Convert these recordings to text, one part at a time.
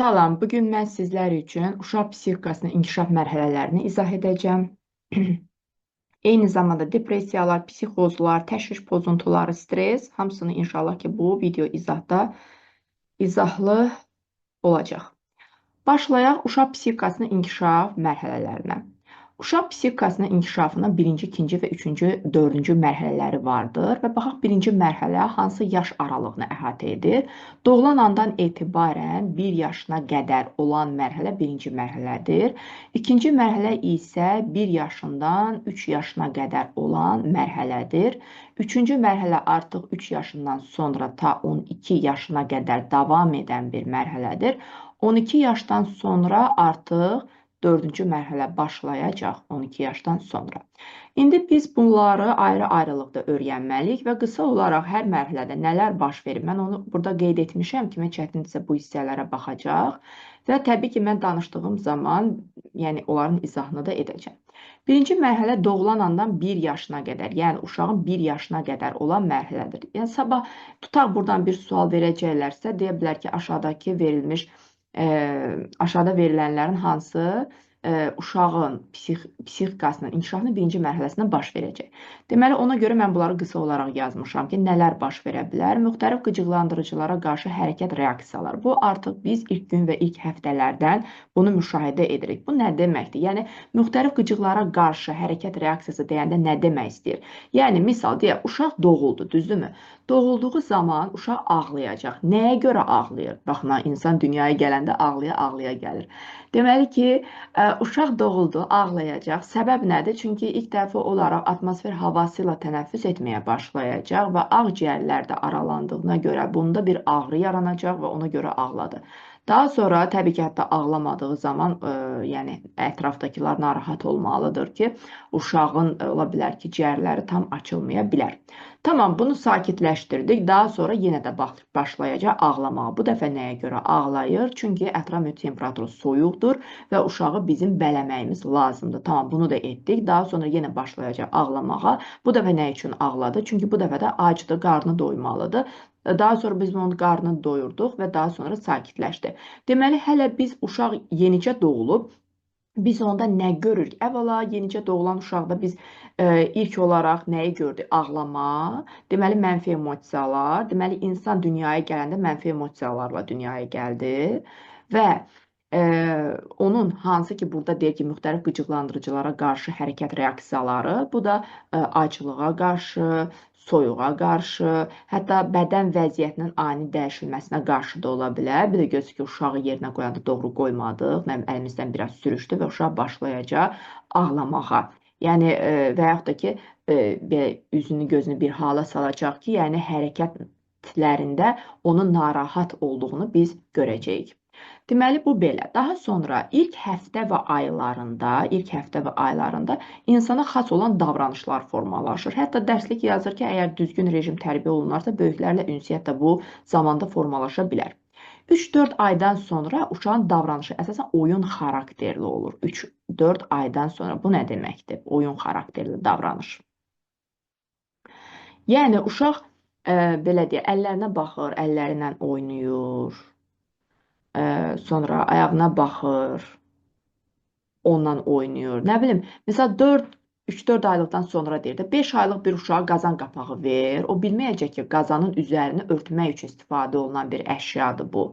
Salam, bu gün mən sizlər üçün uşaq psixikasının inkişaf mərhələlərini izah edəcəm. Eyni zamanda depressiyalar, psixozlar, təşviş pozuntuları, stres, hamısını inşallah ki, bu video izahda izahlı olacaq. Başlayaq uşaq psixikasının inkişaf mərhələlərinə. Uşaq psixikasının inkişafının birinci, ikinci və üçüncü, dördüncü mərhələləri vardır və baxaq birinci mərhələ hansı yaş aralığını əhatə edir? Doğulan andan etibarən 1 yaşına qədər olan mərhələ birinci mərhələdir. İkinci mərhələ isə 1 yaşından 3 yaşına qədər olan mərhələdir. Üçüncü mərhələ artıq 3 yaşından sonra ta 12 yaşına qədər davam edən bir mərhələdir. 12 yaşdan sonra artıq dördüncü mərhələ başlayacaq 12 yaşdan sonra. İndi biz bunları ayrı-ayrılıqda öyrənməliyik və qısa olaraq hər mərhələdə nələr baş verir? Mən onu burada qeyd etmişəm, kimə çətindirsə bu hissələrə baxacaq və təbii ki, mən danışdığım zaman, yəni onların izahını da edəcəm. Birinci mərhələ doğulan andan 1 yaşına qədər, yəni uşağın 1 yaşına qədər olan mərhələdir. Yəni sabah tutaq buradan bir sual verəcəklərsə, deyə bilər ki, aşağıdakı verilmiş aşağıda verilənlərin hansı uşağın psixikasının inkişafının birinci mərhələsində baş verəcək. Deməli, ona görə mən bunları qısa olaraq yazmışam ki, nələr baş verə bilər? Müxtəlif qıcıqlandırıcılara qarşı hərəkət reaksiyaları. Bu, artıq biz ilk gün və ilk həftələrdən bunu müşahidə edirik. Bu, nə deməkdir? Yəni, müxtəlif qıcıqlara qarşı hərəkət reaksiyası deyəndə nə demək istəyir? Yəni, misal deyək, uşaq doğuldu, düzdürmü? Doğulduğu zaman uşaq ağlayacaq. Nəyə görə ağlayır? Baxın, insan dünyaya gələndə ağlaya-ağlaya gəlir. Deməli ki, uşaq doğuldu, ağlayacaq. Səbəb nədir? Çünki ilk dəfə olaraq atmosfer havası ilə tənəffüs etməyə başlayacaq və ağciyərlər də aralandığına görə bunda bir ağrı yaranacaq və ona görə ağladı. Daha sonra təbii ki, hətta ağlamadığı zaman, yəni ətrafdakılar narahat olmalıdır ki, uşağın ola bilər ki, ciyərləri tam açılmaya bilər. Tamam, bunu sakitləşdirdik. Daha sonra yenə də başlayacaq ağlamağa. Bu dəfə nəyə görə ağlayır? Çünki ətraf mühit temperaturu soyuqdur və uşağı bizim bələməyimiz lazımdır. Tamam, bunu da etdik. Daha sonra yenə başlayacaq ağlamağa. Bu dəfə nə üçün ağladı? Çünki bu dəfə də acdır, qarnı doymalıdır. Daha sonra biz onun qarnını doyurduq və daha sonra sakitləşdi. Deməli, hələ biz uşaq yenicə doğulub, biz onda nə görürük? Əvvəla, yenicə doğulan uşaqda biz ilk olaraq nəyi gördük? Ağlama, deməli, mənfi emosiyalar. Deməli, insan dünyaya gələndə mənfi emosiyalarla dünyaya gəldi və onun hansı ki, burada deyir ki, müxtəlif qıcıqlandırıcılara qarşı hərəkət reaksiyaları, bu da aclığa qarşı, soyuğa qarşı, hətta bədən vəziyyətinin ani dəyişilməsinə qarşı da ola bilər. Bir də görürsünüz ki, uşağı yerinə qoyanda doğru qoymadıq, əlimizdən biraz sürüşdü və uşaq başlayacaq ağlamağa. Yəni, və yaxud da ki, belə üzünü gözünü bir hala salacaq ki, yəni hərəkətlərində onun narahat olduğunu biz görəcəyik. Deməli, bu belə. Daha sonra ilk həftə və aylarında, insana xas olan davranışlar formalaşır. Hətta dərslik yazır ki, əgər düzgün rejim tərbiyə olunarsa, böyüklərlə ünsiyyət də bu zamanda formalaşa bilər. 3-4 aydan sonra uşağın davranışı əsasən oyun xarakterli olur. 3-4 aydan sonra bu nə deməkdir? Oyun xarakterli davranış. Yəni, uşaq, belə deyək, əllərinə baxır, əlləri ilə oynayır. Sonra ayağına baxır, ondan oynayır. Nə bilim, məsəl 3-4 aylıqdan sonra deyir də, 5 aylıq bir uşağa qazan qapağı ver. O bilməyəcək ki, qazanın üzərini örtmək üçün istifadə olunan bir əşyadır bu.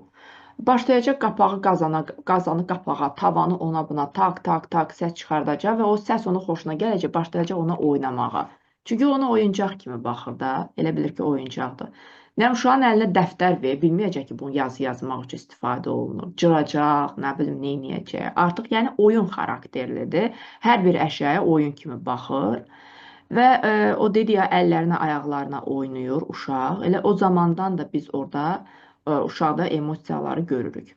Başlayacaq qapağı qazana, qazanı qapağa, tavanı ona buna tak, tak, tak səs çıxardacaq və o səs onun xoşuna gələcək, başlayacaq ona oynamağa. Çünki ona oyuncaq kimi baxır da, elə bilir ki, oyuncaqdır. Nə uşağın əlinə dəftər ver, bilməyəcək ki, bunu yazı yazmaq üçün istifadə olunur. Cıracaq, nə bilim, nə eləyəcək. Artıq yəni oyun xarakterlidir. Hər bir əşyaya oyun kimi baxır. Və o dedi ya, əllərinə, ayaqlarına oynayır uşaq. Elə o zamandan da biz orada uşaqda emosiyaları görürük.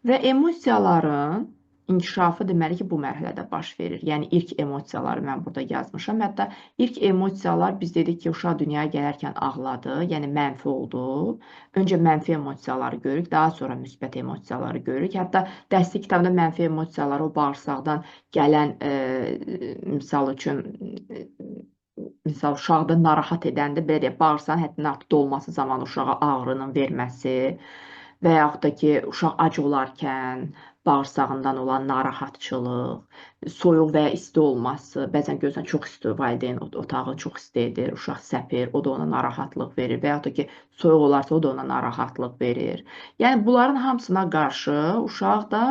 Və emosiyaların inkişafı deməli ki, bu mərhələdə baş verir. Yəni, ilk emosiyaları mən burada yazmışam. Hətta ilk emosiyalar biz dedik ki, uşaq dünyaya gələrkən ağladı, yəni mənfi oldu. Öncə mənfi emosiyaları görürük, daha sonra müsbət emosiyaları görürük. Hətta dərslik kitabında mənfi emosiyaları o bağırsaqdan gələn, misal üçün, misal uşaqda narahat edəndə, belə deyək, bağırsağın həddindən artıq dolması zamanı uşağa ağrının verməsi, Və yaxud da ki, uşaq ac olarkən bağırsağından olan narahatçılıq, soyuq və ya isti olması, bəzən görürsən çox isti, valideyn otağı çox isti edir, uşaq səpir, o da ona narahatlıq verir və yaxud da ki, soyuq olarsa o da ona narahatlıq verir. Yəni bunların hamısına qarşı uşaqda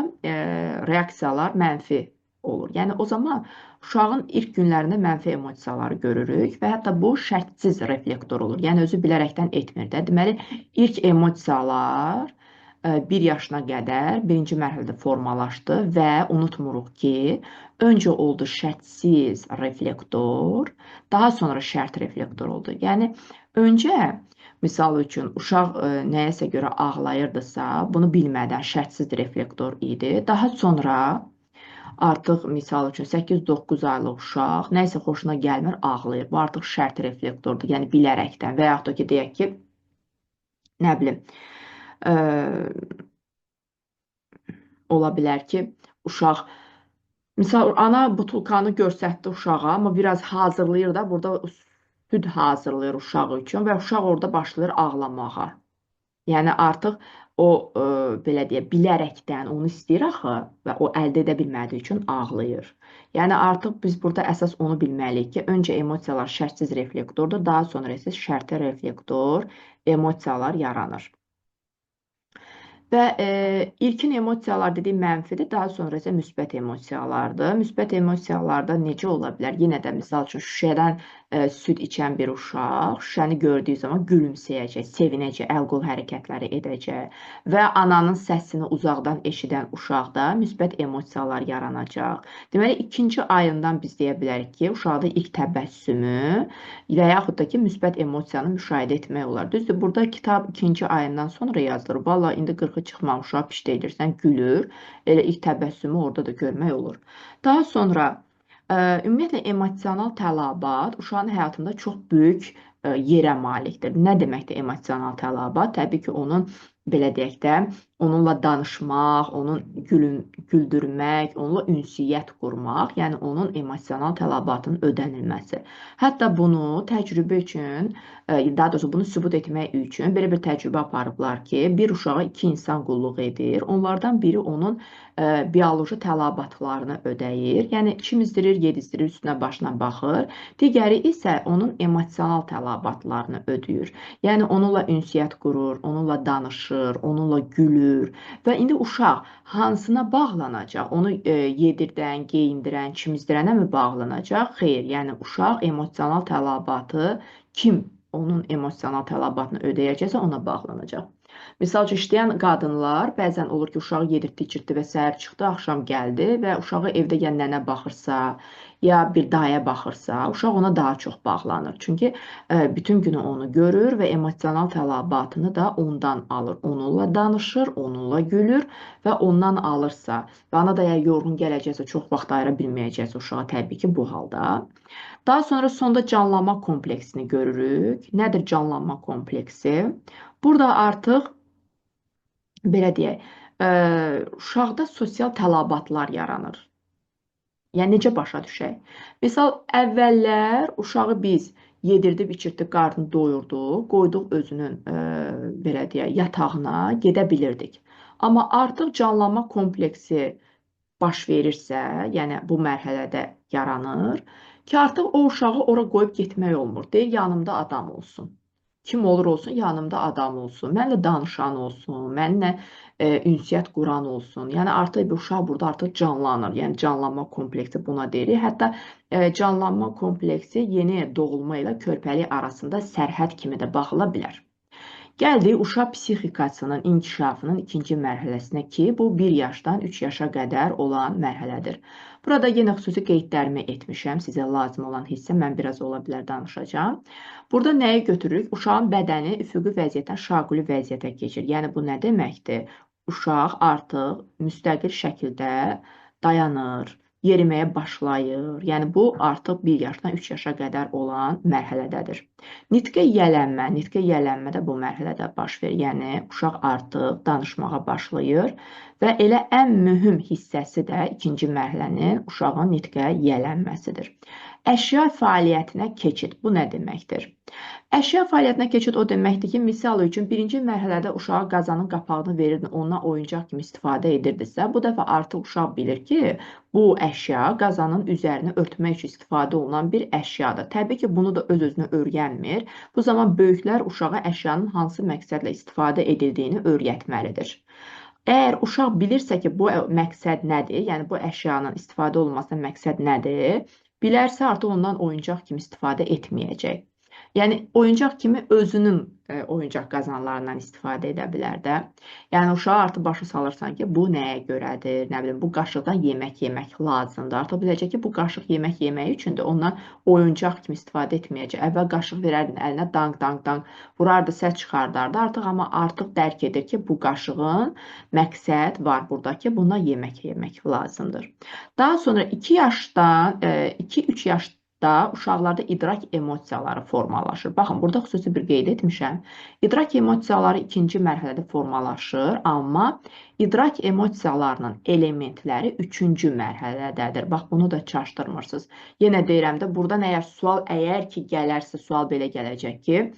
reaksiyalar mənfi olur. Yəni o zaman uşağın ilk günlərində mənfi emosiyaları görürük və hətta bu şərtsiz reflektor olur. Yəni özü bilərəkdən etmir də. Deməli, ilk emosiyalar 1 yaşına qədər birinci mərhələdə formalaşdı və unutmuruq ki, öncə oldu şərtsiz reflektor, daha sonra şərt reflektor oldu. Yəni öncə misal üçün uşaq nəyəsə görə ağlayırdısa, bunu bilmədən şərtsiz reflektor idi. Daha sonra artıq misal üçün 8-9 aylıq uşaq nəyisə xoşuna gəlmir, ağlayır. Bu artıq şərt reflektordur, yəni bilərəkdən və yaxud da ki, deyək ki, nə bilim, ola bilər ki, uşaq, misal, ana butulkanı göstərdi uşağa, amma biraz hazırlayır da, burada süd hazırlayır uşaq üçün və uşaq orada başlayır ağlamağa. Yəni artıq o, belə deyək, bilərəkdən onu istəyir axı və o əldə edə bilmədiyi üçün ağlayır. Yəni artıq biz burada əsas onu bilməliyik ki, öncə emosiyalar şərtsiz reflektordur, daha sonra isə şərti reflektor emosiyalar yaranır. Və ilkin emosiyalar dediyim mənfidir, daha sonra isə müsbət emosiyalardır. Müsbət emosiyalarda necə ola bilər? Yenə də misal üçün şüşədən süd içən bir uşaq şüşəni gördüyü zaman gülümsəyəcək, sevinəcək, əl-qol hərəkətləri edəcək və ananın səsini uzaqdan eşidən uşaqda müsbət emosiyalar yaranacaq. Deməli, ikinci ayından biz deyə bilərik ki, uşaqda ilk təbəssümü və yaxud da ki, müsbət emosiyanı müşahidə etmək olar. Düzdür, burada kitab ikinci ayından sonra yazılır. Vallahi indi 40-ı çıxmamış uşaq pişdə edirsən, gülür. Elə ilk təbəssümü orada da görmək olur. Daha sonra ümumiyyətlə emosional tələbat uşağın həyatında çox böyük yerə malikdir. Nə deməkdir emosional tələbat? Təbii ki, onun belə deyək də, onunla danışmaq, onun güldürmək, onunla ünsiyyət qurmaq, yəni onun emosional tələbatının ödənilməsi. Hətta bunu təcrübə üçün, daha doğrusu bunu sübut etmək üçün belə bir təcrübə aparıblar ki, bir uşağa iki insan qulluq edir. Onlardan biri onun bioloji tələbatlarını ödəyir. Yəni çimizdirir, yedizdirir, üstünə başına baxır. Digəri isə onun emosional tələbatlarını ödəyir. Yəni onunla ünsiyyət qurur, onunla danışır, onunla gülür və indi uşaq hansına bağlanacaq? Onu yedirdən, geyindirən, çimizdirənə mi bağlanacaq? Xeyr, yəni uşaq emosional tələbatı kim onun emosional tələbatını ödəyəcəksə ona bağlanacaq. Misal üçün, işləyən qadınlar bəzən olur ki, uşağı yedirtdi, içirtdi və səhər çıxdı, axşam gəldi və uşağı evdə ya nənə baxırsa, ya bir daya baxırsa, uşaq ona daha çox bağlanır. Çünki bütün günü onu görür və emosional tələbatını da ondan alır. Onunla danışır, onunla gülür və ondan alırsa və ana da əgər yorğun gələcəksə, çox vaxt ayıra bilməyəcəksə uşağa təbii ki, bu halda. Daha sonra sonda canlanma kompleksini görürük. Nədir canlanma kompleksi? Burada artıq belə deyək, uşaqda sosial tələbatlar yaranır. Yəni necə başa düşək? Misal, əvvəllər uşağı biz yedirdik, içirtdik, qarnını doyurduq, qoyduq özünün belə deyək, yatağına, gedə bilirdik. Amma artıq canlanma kompleksi baş verirsə, yəni bu mərhələdə yaranır ki, artıq o uşağı ora qoyub getmək olmur. Deyir, yanımda adam olsun. Kim olur olsun, yanımda adam olsun, mənimlə danışan olsun, mənimlə ünsiyyət quran olsun. Yəni artıq bir uşaq burada artıq canlanır. Yəni canlanma kompleksi buna deyirik. Hətta canlanma kompleksi yeni doğulma ilə körpəlik arasında sərhəd kimi də baxıla bilər. Gəldik uşaq psixikasının inkişafının ikinci mərhələsinə ki, bu 1 yaşdan 3 yaşa qədər olan mərhələdir. Burada yenə xüsusi qeydlərimi etmişəm. Sizə lazım olan hissə mən biraz ola bilər danışacağam. Burada nəyi götürürük? Uşağın bədəni üfüqi vəziyyətdən şaquli vəziyyətə keçir. Yəni bu nə deməkdir? Uşaq artıq müstəqil şəkildə dayanır, yeriməyə başlayır. Yəni bu artıq 1 yaşdan 3 yaşa qədər olan mərhələdədir. Nitqə yiyələnmə, nitqə yiyələnmə də bu mərhələdə baş verir. Yəni uşaq artıq danışmağa başlayır və elə ən mühüm hissəsi də ikinci mərhələnin uşağın nitqə yiyələnməsidir. Əşya fəaliyyətinə keçid. Bu nə deməkdir? Əşya fəaliyyətinə keçid o deməkdir ki, misal üçün birinci mərhələdə uşağa qazanın qapağını verirdin, ondan oyuncaq kimi istifadə edirdisə, bu dəfə artıq uşaq bilir ki, bu əşya qazanın üzərini örtmək üçün istifadə olunan bir əşyadır. Təbii ki, bunu da öz-özünə öyrənmir. Bu zaman böyüklər uşağa əşyanın hansı məqsədlə istifadə edildiyini öyrətməlidir. Əgər uşaq bilirsə ki, bu məqsəd nədir, yəni bu əşyanın istifadə olunmasına məqsəd nədir, bilərsə artıq ondan oyuncaq kimi istifadə etməyəcək. Yəni oyuncaq kimi özünün oyuncaq qazanlarından istifadə edə bilər də. Yəni uşağa artıq başa salırsan ki, bu nəyə görədir, nə bilim, bu qaşıqdan yemək yemək lazımdır. Artıq biləcək ki, bu qaşıq yemək yeməyi üçün də ondan oyuncaq kimi istifadə etməyəcək. Əvvəl qaşıq verərdin əlinə, danq danq danq vurardı, səs çıxardardı. Artıq amma artıq dərk edir ki, bu qaşığın məqsəd var burada ki, buna yemək yemək lazımdır. Daha sonra 2 yaşdan 2-3 yaş da uşaqlarda idrak emosiyaları formalaşır. Baxın, burada xüsusi bir qeyd etmişəm. İdrak emosiyaları ikinci mərhələdə formalaşır, amma idrak emosiyalarının elementləri üçüncü mərhələdədir. Bax, bunu da çaşdırmırsınız. Yenə deyirəm də, buradan əgər sual, əgər ki gələrsə, sual belə gələcək ki,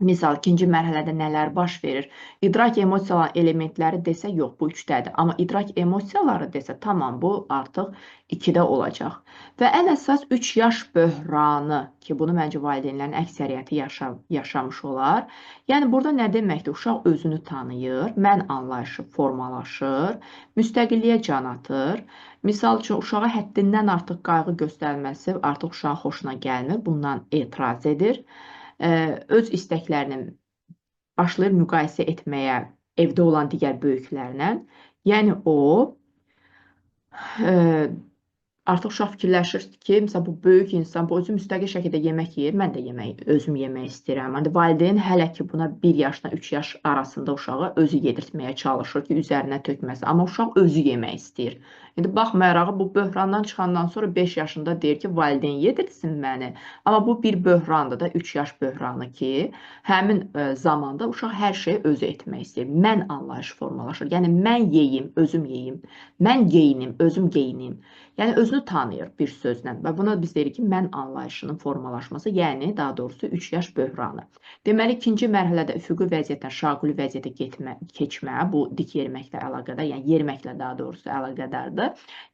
misal, ikinci mərhələdə nələr baş verir? İdrak emosiyaların elementləri desə, yox, bu 3-dədir. Amma idrak emosiyaları desə, tamam, bu artıq 2-də olacaq. Və ən əsas 3 yaş böhranı ki, bunu məncə valideynlərin əksəriyyəti yaşamış olar. Yəni, burada nə deməkdir? Uşaq özünü tanıyır, mən anlayışı formalaşır, müstəqilliyə can atır. Misal üçün, uşağa həddindən artıq qayğı göstərilməsi artıq uşağın xoşuna gəlmir, bundan etiraz edir. Öz istəklərini başlayır müqayisə etməyə evdə olan digər böyüklərlə. Yəni o artıq uşaq fikirləşir ki, məsələn, bu böyük insan, bu özü müstəqil şəkildə yemək yeyir, mən də özüm yemək istəyirəm. Yəni valideyn hələ ki buna 1 yaşdan 3 yaş arasında uşağı özü yedirtməyə çalışır ki, üzərinə tökməsin. Amma uşaq özü yemək istəyir. İndi baxmayaraq bu böhrandan çıxandan sonra 5 yaşında deyir ki, valideyn yedirtsin məni. Amma bu bir böhrandır da, 3 yaş böhranı ki, həmin zamanda uşaq hər şeyi özü etmək istəyir. Mən anlayışı formalaşır. Yəni mən yeyim, özüm yeyim. Mən geyinim, özüm geyinim. Yəni özünü tanıyır bir sözlə və buna biz deyirik ki, mən anlayışının formalaşması, yəni daha doğrusu 3 yaş böhranı. Deməli, ikinci mərhələdə üfüqi vəziyyətdən şaquli vəziyyətə keçmə, bu dik yeriməklə əlaqədar, yəni yeriməklə daha doğrusu əlaqədardır.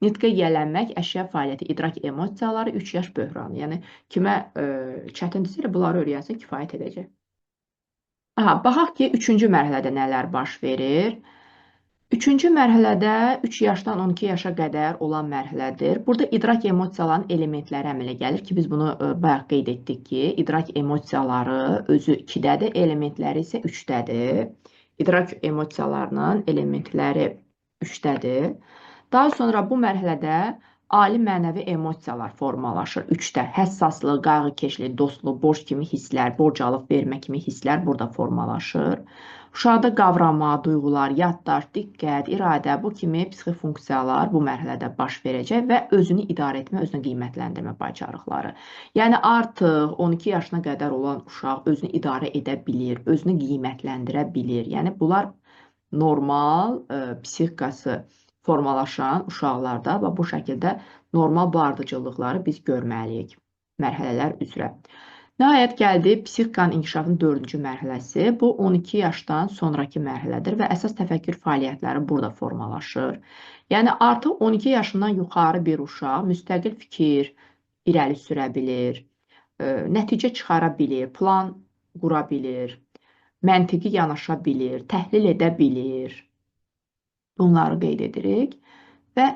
Nitqə yiyələnmək, əşya fəaliyyəti, idrak emosiyaları, 3 yaş böhranı. Yəni kimə çətindirsə elə bunları öyrənsə kifayət edəcək. Aha, baxaq ki, üçüncü mərhələdə nələr baş verir. Üçüncü mərhələdə 3 yaşdan 12 yaşa qədər olan mərhələdir. Burada idrak emosiyalarının elementləri əmələ gəlir ki, biz bunu bayaq qeyd etdik ki, idrak emosiyaları özü 2-dədir, elementləri isə 3-dədir. İdrak emosiyalarının elementləri 3-dədir. Daha sonra bu mərhələdə ali mənəvi emosiyalar formalaşır. 3-də həssaslıq, qayğıkeşlik, dostluq, borc kimi hisslər, borc alıb vermə kimi hisslər burada formalaşır. Uşaqda qavrama, duyğular, yaddaş, diqqət, iradə bu kimi psixi funksiyalar bu mərhələdə baş verəcək və özünü idarə etmə, özünü qiymətləndirmə bacarıqları. Yəni artıq 12 yaşına qədər olan uşaq özünü idarə edə bilir, özünü qiymətləndirə bilir. Yəni bunlar normal psixikası formalaşan uşaqlarda və bu şəkildə normal bu ardıcıllıqları biz görməliyik mərhələlər üzrə. Nəhayət gəldi psixikanın inkişafının dördüncü mərhələsi. Bu 12 yaşdan sonrakı mərhələdir və əsas təfəkkür fəaliyyətləri burada formalaşır. Yəni artıq 12 yaşından yuxarı bir uşaq müstəqil fikir irəli sürə bilir, nəticə çıxara bilir, plan qura bilir, məntiqi yanaşa bilir, təhlil edə bilir. Bunları qeyd edirik və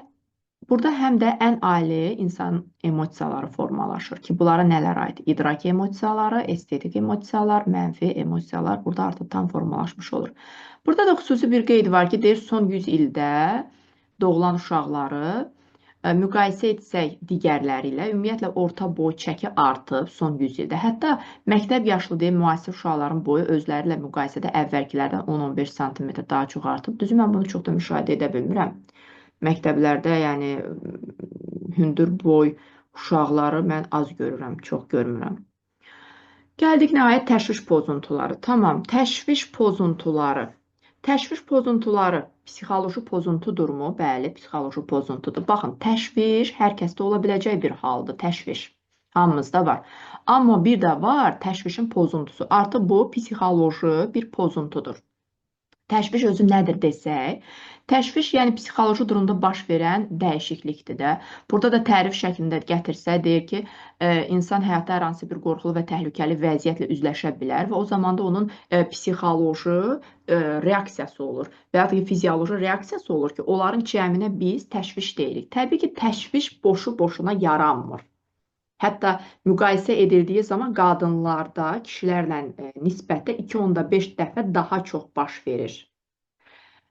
burada həm də ən ali insan emosiyaları formalaşır ki, bunlara nələr aid? İdrak emosiyaları, estetik emosiyalar, mənfi emosiyalar burada artıq tam formalaşmış olur. Burada da xüsusi bir qeyd var ki, deyir son 100 ildə doğulan uşaqları müqayisə etsək digərləri ilə, ümumiyyətlə orta boy çəki artıb son 100 ildə. Hətta məktəb yaşlı deyim, müasir uşaqların boyu özləri ilə müqayisədə əvvəlkilərdən 10-15 sm daha çox artıb. Düzü, mən bunu çox da müşahidə edə bilmirəm. Məktəblərdə, yəni hündür boy uşaqları mən az görürəm, çox görmürəm. Gəldik nəhayət təşviş pozuntuları. Tamam, təşviş pozuntuları. Təşviş pozuntuları psixoloji pozuntudurmu? Bəli, psixoloji pozuntudur. Baxın, təşviş hər kəsdə ola biləcək bir haldır, təşviş. Hamımızda var. Amma bir də var təşvişin pozuntusu. Artıq bu psixoloji bir pozuntudur. Təşviş özü nədir desək, təşviş yəni psixoloji durumda baş verən dəyişiklikdir də. Burada da tərif şəklində gətirsə, deyir ki, insan həyatda hər hansı bir qorxulu və təhlükəli vəziyyətlə üzləşə bilər və o zaman da onun psixoloji reaksiyası olur və ya da ki, fizioloji reaksiyası olur ki, onların cəminə biz təşviş deyirik. Təbii ki, təşviş boşu-boşuna yaranmır. Hətta müqayisə edildiyi zaman qadınlarda kişilərlə nisbətdə 2,5 dəfə daha çox baş verir.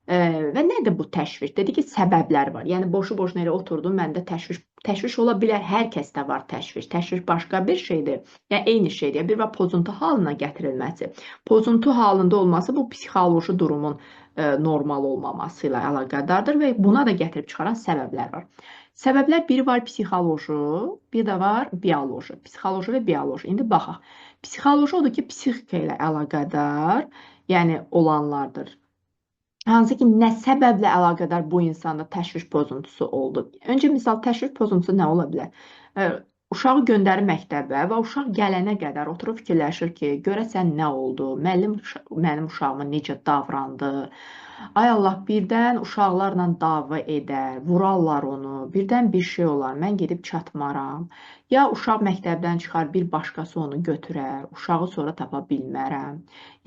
Və nədir bu təşviş? Dedi ki, səbəblər var. Yəni boşu-boşuna elə oturdum, məndə təşviş ola bilər. Hər kəsdə var təşviş. Təşviş başqa bir şeydir. Yəni eyni şeydir. Bir var pozuntu halına gətirilməsi. Pozuntu halında olması bu psixoloji durumun normal olmaması ilə əlaqədardır və buna da gətirib çıxaran səbəblər var. Səbəblər biri var psixoloji, bir də var bioloji. Psixoloji və bioloji. İndi baxaq. Psixoloji odur ki, psixika ilə əlaqədar, yəni olanlardır. Hansı ki, nə səbəblə əlaqədar bu insanda təşviş pozuntusu oldu? Öncə misal təşviş pozuntusu nə ola bilər? Uşağı göndərir məktəbə və uşaq gələnə qədər oturub fikirləşir ki, görəsən nə oldu? Müəllim mənim uşağıma necə davrandı? Ay Allah, birdən uşaqlarla dava edər, vurarlar onu, birdən bir şey olar, mən gedib çatmaram. Ya uşaq məktəbdən çıxar, bir başqası onu götürər, uşağı sonra tapa bilmərəm.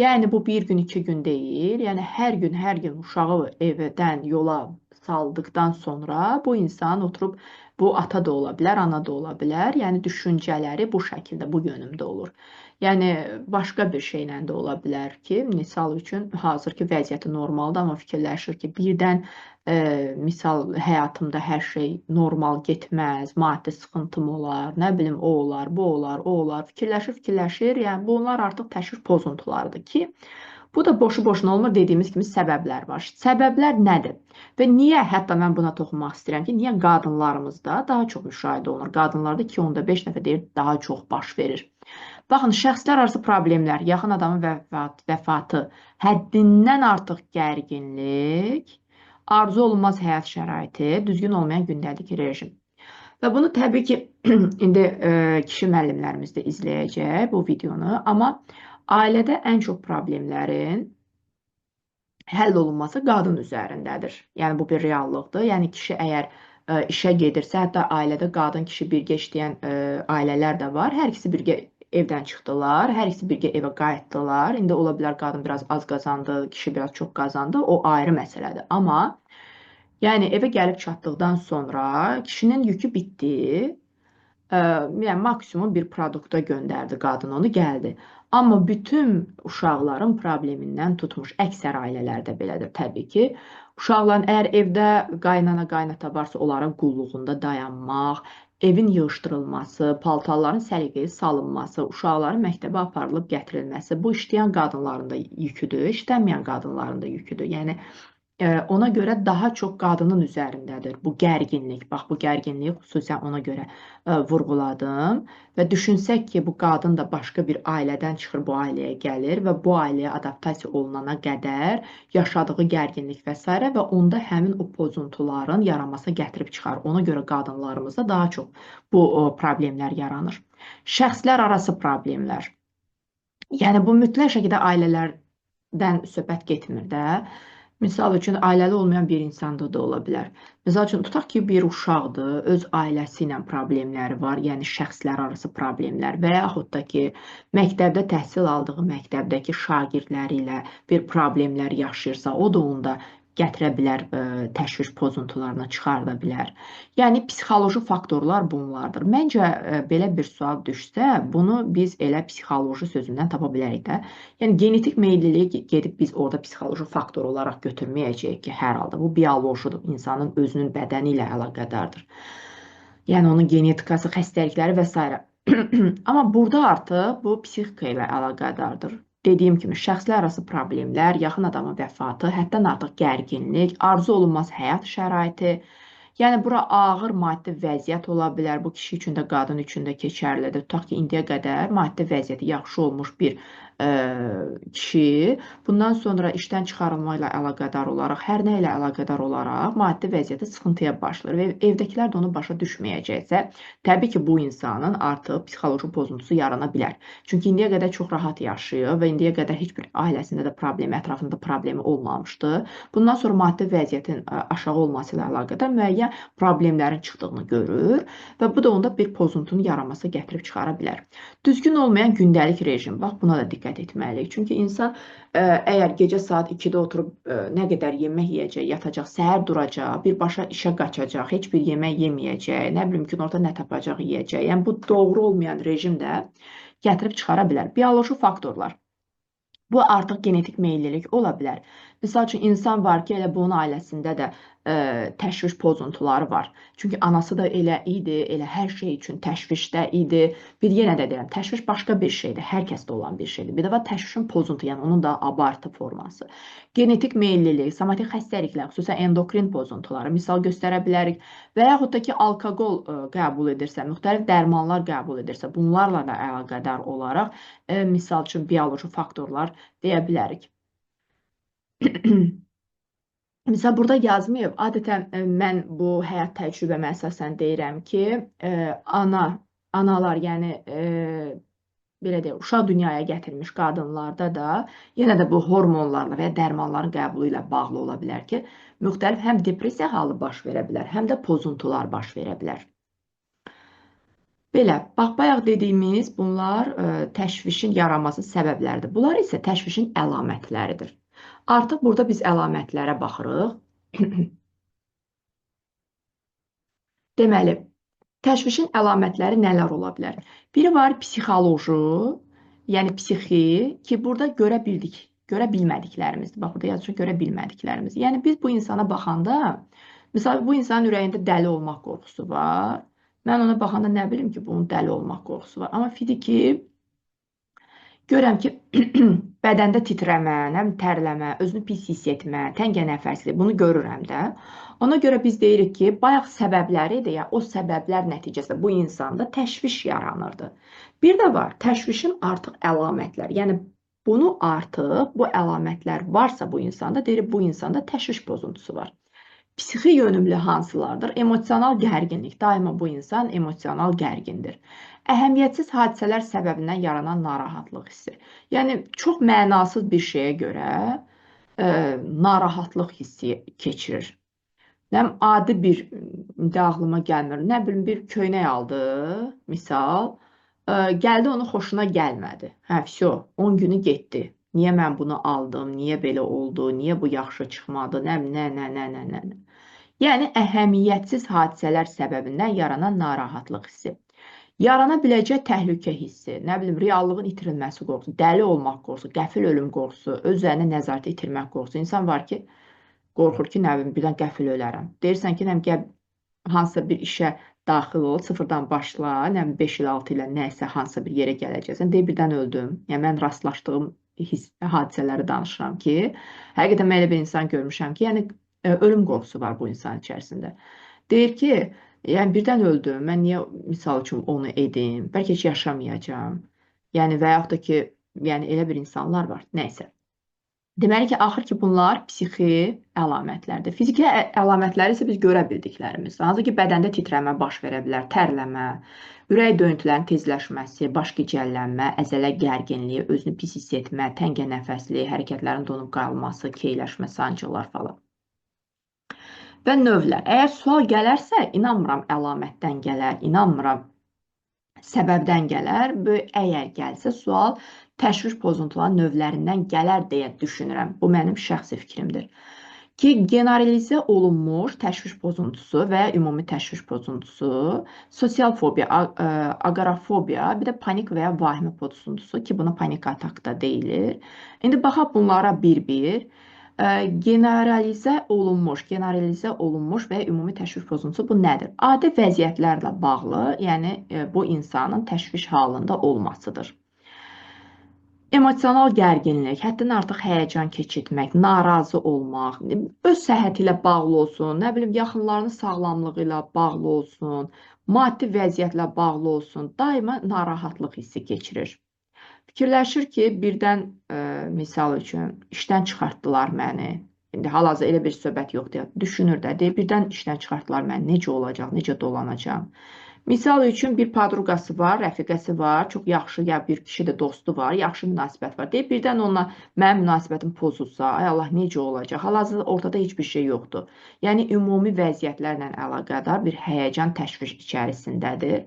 Yəni bu bir gün, iki gün deyil, yəni hər gün, hər gün uşağı evdən yola saldıqdan sonra bu insan oturub, bu ata da ola bilər, ana da ola bilər. Yəni düşüncələri bu şəkildə, bu yönümdə olur. Yəni başqa bir şeylə də ola bilər ki, misal üçün hazırki vəziyyəti normaldır, amma fikirləşir ki, birdən misal həyatımda hər şey normal getməz, maddi sıxıntım olar, nə bilim o olar, bu olar, o olar. Fikirləşir, fikirləşir. Yəni bunlar artıq təşviş pozuntularıdır ki, bu da boşu-boşuna olmur, dediyimiz kimi səbəblər var. Səbəblər nədir? Və niyə, hətta mən buna toxunmaq istəyirəm ki, niyə qadınlarımızda daha çox müşahidə olunur? Qadınlarda 2,5 dəfə deyir, daha çox baş verir. Baxın, şəxslər arası problemlər, yaxın adamın vəfatı, həddindən artıq gərginlik, arzu olunmaz həyat şəraiti, düzgün olmayan gündəlik rejim. Və bunu təbii ki, indi kişi müəllimlərimiz də izləyəcək bu videonu, amma ailədə ən çox problemlərin həll olunması qadın üzərindədir. Yəni bu bir reallıqdır. Yəni kişi əgər işə gedirsə, hətta ailədə qadın kişi birgə işləyən ailələr də var. Hər ikisi birgə evdən çıxdılar, hər ikisi birgə evə qayıtdılar. İndi ola bilər qadın biraz az qazandı, kişi biraz çox qazandı. O ayrı məsələdir. Amma yəni evə gəlib çatdıqdan sonra kişinin yükü bitdi. Yəni maksimum bir produkta göndərdi qadın onu, gəldi. Amma bütün uşaqların problemindən tutmuş, əksər ailələrdə belədir təbii ki. Uşaqların əgər evdə qaynana, qaynata varsa, onların qulluğunda dayanmaq, evin yığışdırılması, paltarların səliqəyə salınması, uşaqların məktəbə aparılıb gətirilməsi, bu işləyən qadınların da yüküdür, işləməyən qadınların da yüküdür. Yəni ona görə daha çox qadının üzərindədir bu gərginlik. Bax, bu gərginliyi xüsusən ona görə vurğuladım. Və düşünsək ki, bu qadın da başqa bir ailədən çıxır, bu ailəyə gəlir və bu ailəyə adaptasiya olunana qədər yaşadığı gərginlik və s. və onda həmin o pozuntuların yaranmasına gətirib çıxar. Ona görə qadınlarımızda daha çox bu problemlər yaranır. Şəxslər arası problemlər. Yəni bu mütləq şəkildə ailələrdən söhbət getmir də. Misal üçün, ailəli olmayan bir insanda da ola bilər. Misal üçün, tutaq ki, bir uşaqdır, öz ailəsi ilə problemləri var, yəni şəxslər arası problemlər və yaxud da ki, məktəbdə təhsil aldığı məktəbdəki şagirdləri ilə bir problemlər yaşayırsa, o da onda gətirə bilər, təşviş pozuntularına çıxarda bilər. Yəni, psixoloji faktorlar bunlardır. Məncə, belə bir sual düşsə, bunu biz elə psixoloji sözündən tapa bilərik də. Yəni, genetik meyilliliyi gedib biz orada psixoloji faktor olaraq götürməyəcəyik ki, hər halda bu biolojidir, insanın özünün bədəni ilə əlaqədardır. Yəni, onun genetikası, xəstəlikləri və s. Amma burada artıq bu psixika ilə əlaqədardır. Dediyim kimi, şəxslər arası problemlər, yaxın adamın vəfatı, həddən artıq gərginlik, arzu olunmaz həyat şəraiti, yəni bura ağır maddi vəziyyət ola bilər. Bu kişi üçün də, qadın üçün də keçərlidir. Tutaq ki, indiyə qədər maddi vəziyyəti yaxşı olmuş bir kişi bundan sonra işdən çıxarılma ilə əlaqədar olaraq, hər nə ilə əlaqədar olaraq maddi vəziyyəti sıxıntıya başlayır və evdəkilər də onu başa düşməyəcəksə, təbii ki, bu insanın artıq psixoloji pozuntusu yarana bilər. Çünki indiyə qədər çox rahat yaşayır və indiyə qədər heç bir ailəsində də problemi, ətrafında problemi olmamışdı. Bundan sonra maddi vəziyyətin aşağı olması ilə əlaqədar müəyyən problemlərin çıxdığını görür və bu da onda bir pozuntunun yaranması gətirib çıxara bilər. Düzgün olmayan gündəlik rejim, bax buna da diqqət etməliyik. Çünki insan əgər gecə saat 2-də oturub nə qədər yemək yeyəcək, yatacaq, səhər duracaq, birbaşa işə qaçacaq, heç bir yemək yeməyəcək, nə bilim günorta nə tapacaq yeyəcək. Yəni bu doğru olmayan rejim də gətirib çıxara bilər. Bioloji faktorlar. Bu artıq genetik meyillilik ola bilər. Misal üçün, insan var ki, elə bunun ailəsində də təşviş pozuntuları var. Çünki anası da elə idi, elə hər şey üçün təşvişdə idi. Bir yenə də deyirəm, təşviş başqa bir şeydir, hər kəsdə olan bir şeydir. Bir də var təşvişin pozuntu, yəni onun da abartı forması. Genetik meyillilik, somatik xəstəliklər, xüsusən endokrin pozuntuları misal göstərə bilərik. Və yaxud da ki, alkoqol qəbul edirsə, müxtəlif dərmanlar qəbul edirsə, bunlarla da əlaqədar olaraq, misal üçün, bioloji faktorlar deyə bilərik. Misal, burada yazmayıb. Adətən mən bu həyat təcrübəmə əsasən deyirəm ki, analar, yəni belə deyək, uşaq dünyaya gətirmiş qadınlarda da yenə də bu hormonlarla və ya dərmanların qəbulu ilə bağlı ola bilər ki, müxtəlif həm depressiya halı baş verə bilər, həm də pozuntular baş verə bilər. Belə, bax, bayaq dediyimiz bunlar təşvişin yaranması səbəbləridir. Bunlar isə təşvişin əlamətləridir. Artıq burada biz əlamətlərə baxırıq. Deməli, təşvişin əlamətləri nələr ola bilər? Biri var psixoloji, yəni psixi, ki, burada görə bildik, görə bilmədiklərimizdir. Bax, burada yazır, görə bilmədiklərimiz. Yəni, biz bu insana baxanda, misal, bu insanın ürəyində dəli olmaq qorxusu var. Mən ona baxanda nə bilim ki, bunun dəli olmaq qorxusu var. Amma fiziki görəm ki, bədəndə titrəmə, nə bilim, tərləmə, özünü pis hiss etmə, təngə nəfəsli, bunu görürəm də. Ona görə biz deyirik ki, bayaq səbəbləri idi, yəni o səbəblər nəticəsində bu insanda təşviş yaranırdı. Bir də var, təşvişin artıq əlamətləri. Yəni bunu artıq, bu əlamətlər varsa bu insanda, deyirik bu insanda təşviş pozuntusu var. Psixi yönümlü hansılardır? Emosional gərginlik. Daima bu insan emosional gərgindir. Əhəmiyyətsiz hadisələr səbəbindən yaranan narahatlıq hissi. Yəni, çox mənasız bir şeyə görə narahatlıq hissi keçirir. Nə adi bir, indi ağlıma gəlmir, nə bilim, bir köynək aldı, misal, gəldi onun xoşuna gəlmədi. Hə, vəsyo, 10 günü getdi. Niyə mən bunu aldım, niyə belə oldu, niyə bu yaxşı çıxmadı, nə, nə, nə, nə, nə, nə. Yəni, əhəmiyyətsiz hadisələr səbəbindən yaranan narahatlıq hissi. Yarana biləcək təhlükə hissi, nə bilim, reallığın itirilməsi qorxusu, dəli olmaq qorxusu, qəfil ölüm qorxusu, öz üzərində nəzarəti itirmək qorxusu. İnsan var ki, qorxur ki, nə bilim, birdən qəfil ölərəm. Deyirsən ki, nə bilim, gəl hansısa bir işə daxil ol, sıfırdan başla, nə bilim, 5 il, 6 ilə nəsə hansısa bir yerə gələcəksən. Deyir, birdən öldüm. Yəni, mən rastlaşdığım hadisələri danışıram ki, həqiqətən mən elə bir insan görmüşəm ki, yəni, ölüm qorxusu var bu insan içərisində. Deyir ki, yəni birdən öldüm, mən niyə misal üçün onu edim, bəlkə heç yaşamayacağam. Yəni və yaxud da ki, yəni elə bir insanlar var, nəysə. Deməli ki, axır ki, bunlar psixi əlamətlərdir. Fiziki əlamətləri isə biz görə bildiklərimizdir. Hansı ki, bədəndə titrəmə baş verə bilər, tərləmə, ürək döyüntülərinin tezləşməsi, baş gicəllənmə, əzələ gərginliyi, özünü pis hiss etmə, təngə nəfəsli, hərəkətlərin donub qalması, keyləşmə, sancılar falan. Və növlər. Əgər sual gələrsə, inanmıram əlamətdən gələr, inanmıram səbəbdən gələr. Bu, əgər gəlsə sual təşviş pozuntularının növlərindən gələr deyə düşünürəm. Bu mənim şəxsi fikrimdir. Ki, generalizə olunmuş təşviş pozuntusu və ya ümumi təşviş pozuntusu, sosial fobiya, agorafobiya, bir də panik və ya vahimə pozuntusu ki, buna panik atak da deyilir. İndi baxaq bunlara bir-bir. Generalizə olunmuş və ümumi təşviş pozuntusu bu nədir? Adi vəziyyətlərlə bağlı, yəni bu insanın təşviş halında olmasıdır. Emosional gərginlik, həddən artıq həyəcan keçirtmək, narazı olmaq, öz səhhəti ilə bağlı olsun, nə bilim, yaxınlarının sağlamlığı ilə bağlı olsun, maddi vəziyyətlə bağlı olsun, daima narahatlıq hissi keçirir. Fikirləşir ki, birdən misal üçün işdən çıxartdılar məni. İndi hal-hazırda elə bir söhbət yoxdur. Düşünür də, deyir, birdən işdən çıxartdılar məni, necə olacaq, necə dolanacağam. Misal üçün bir podruqası var, rəfiqəsi var, çox yaxşı, ya bir kişi də dostu var, yaxşı münasibət var. Deyir, birdən onunla mənim münasibətim pozulsa, ay Allah, necə olacaq? Hal-hazırda ortada heç bir şey yoxdur. Yəni, ümumi vəziyyətlərlə əlaqədar bir həyəcan, təşviş içərisindədir.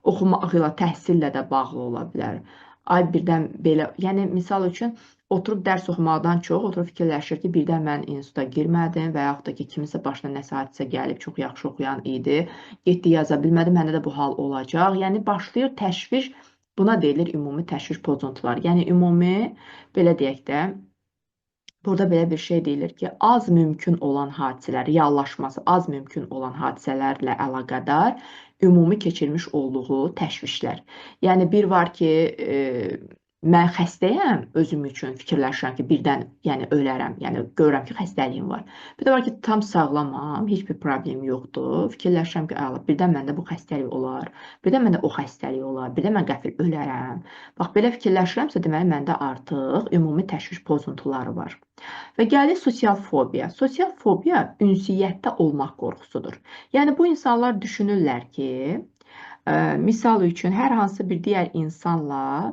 Oxumaqla, təhsillə də bağlı ola bilər. Ay, birdən belə, yəni misal üçün, oturub dərs oxumaqdan çox oturub fikirləşir ki, birdən mən instituta girmədim və yaxud da ki, kiminsə başına nəsə hadisə gəlib, çox yaxşı oxuyan idi, getdi yaza bilmədi, məndə də bu hal olacaq. Yəni, başlayır təşviş, buna deyilir ümumi təşviş pozuntuları. Yəni, ümumi, belə deyək də, burada belə bir şey deyilir ki, az mümkün olan hadisələr, reallaşması az mümkün olan hadisələrlə əlaqədar ümumi keçirmiş olduğu təşvişlər. Yəni, bir var ki, mən xəstəyəm, özüm üçün fikirləşirəm ki, birdən yəni, ölərəm, yəni görürəm ki, xəstəliyim var. Bir də var ki, tam sağlamam, heç bir problem yoxdur. Fikirləşirəm ki, ay Allah, birdən məndə bu xəstəlik olar, birdən məndə o xəstəlik olar, birdən mən qəfil ölərəm. Bax, belə fikirləşirəmsə, deməli, məndə artıq ümumi təşviş pozuntuları var. Və gəlir sosial fobiya. Sosial fobiya ünsiyyətdə olmaq qorxusudur. Yəni, bu insanlar düşünürlər ki, misal üçün, hər hansı bir digər insanla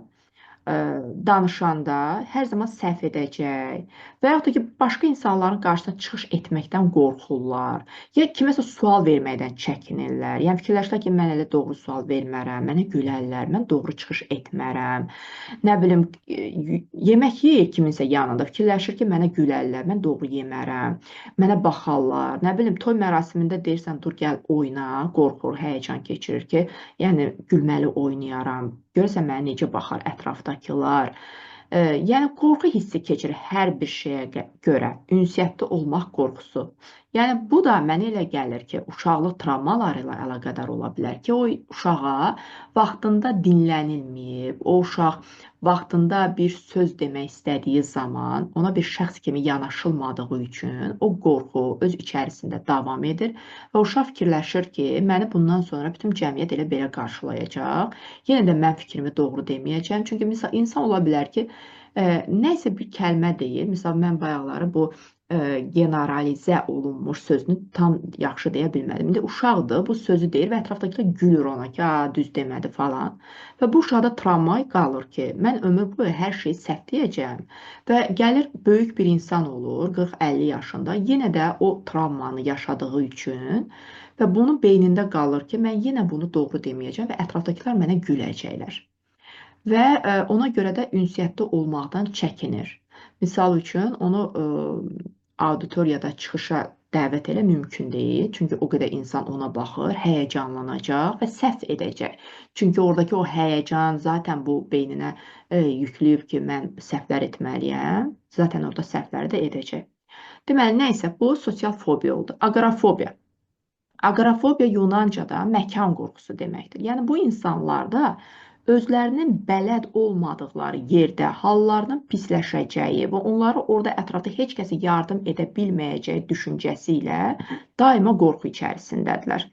danışanda hər zaman səhv edəcək və yaxud da ki, başqa insanların qarşısına çıxış etməkdən qorxurlar, ya kiməsə sual verməkdən çəkinirlər. Yəni, fikirləşirlər ki, mən elə doğru sual vermərəm, mənə gülərlər, mən doğru çıxış etmərəm. Nə bilim, yemək yeyir kiminsə yanında, fikirləşir ki, mənə gülərlər, mən doğru yemərəm, mənə baxarlar. Nə bilim, toy mərasimində deyirsən, dur gəl oyna, qorxur, həyəcan keçirir ki, yəni gülməli oynayaram. Görürsən, mənə necə baxar ətrafdakılar. Yəni, qorxu hissi keçirir hər bir şeyə görə. Ünsiyyətdə olmaq qorxusu. Yəni, bu da mənə elə gəlir ki, uşaqlıq travmaları ilə əlaqədar ola bilər ki, o uşağa vaxtında dinlənilməyib, o uşaq vaxtında bir söz demək istədiyi zaman ona bir şəxs kimi yanaşılmadığı üçün o qorxu öz içərisində davam edir və uşaq fikirləşir ki, məni bundan sonra bütün cəmiyyət elə belə qarşılayacaq. Yenə də mən fikrimi doğru deməyəcəm. Çünki misal, insan ola bilər ki, nəsə bir kəlmə deyir. Misal, mən bayaqları bu generalizə olunmuş sözünü tam yaxşı deyə bilmədim. İndi uşaqdır, bu sözü deyir və ətrafdakılar gülür ona ki, düz demədi falan. Və bu uşaqda travma qalır ki, mən ömür boyu hər şeyi səhv deyəcəyəm. Və gəlir böyük bir insan olur, 40-50 yaşında, yenə də o travmanı yaşadığı üçün və bunun beynində qalır ki, mən yenə bunu doğru deməyəcəm və ətrafdakılar mənə güləcəklər. Və ona görə də ünsiyyətdə olmaqdan çəkinir. Misal üçün, onu auditoriyada çıxışa dəvət elə mümkün deyil. Çünki o qədər insan ona baxır, həyəcanlanacaq və səhv edəcək. Çünki oradakı o həyəcan zaten bu beyninə yükləyib ki, mən səhvlər etməliyəm. Zaten orada səhvləri də edəcək. Deməli, nə isə bu sosial fobiya oldu. Aqorafobiya. Aqorafobiya Yunancada məkan qorxusu deməkdir. Yəni, bu insanlarda özlərinin bələd olmadıqları yerdə hallarının pisləşəcəyi və onları orada ətrafda heç kəsə yardım edə bilməyəcəyi düşüncəsi ilə daima qorxu içərisindədirlər.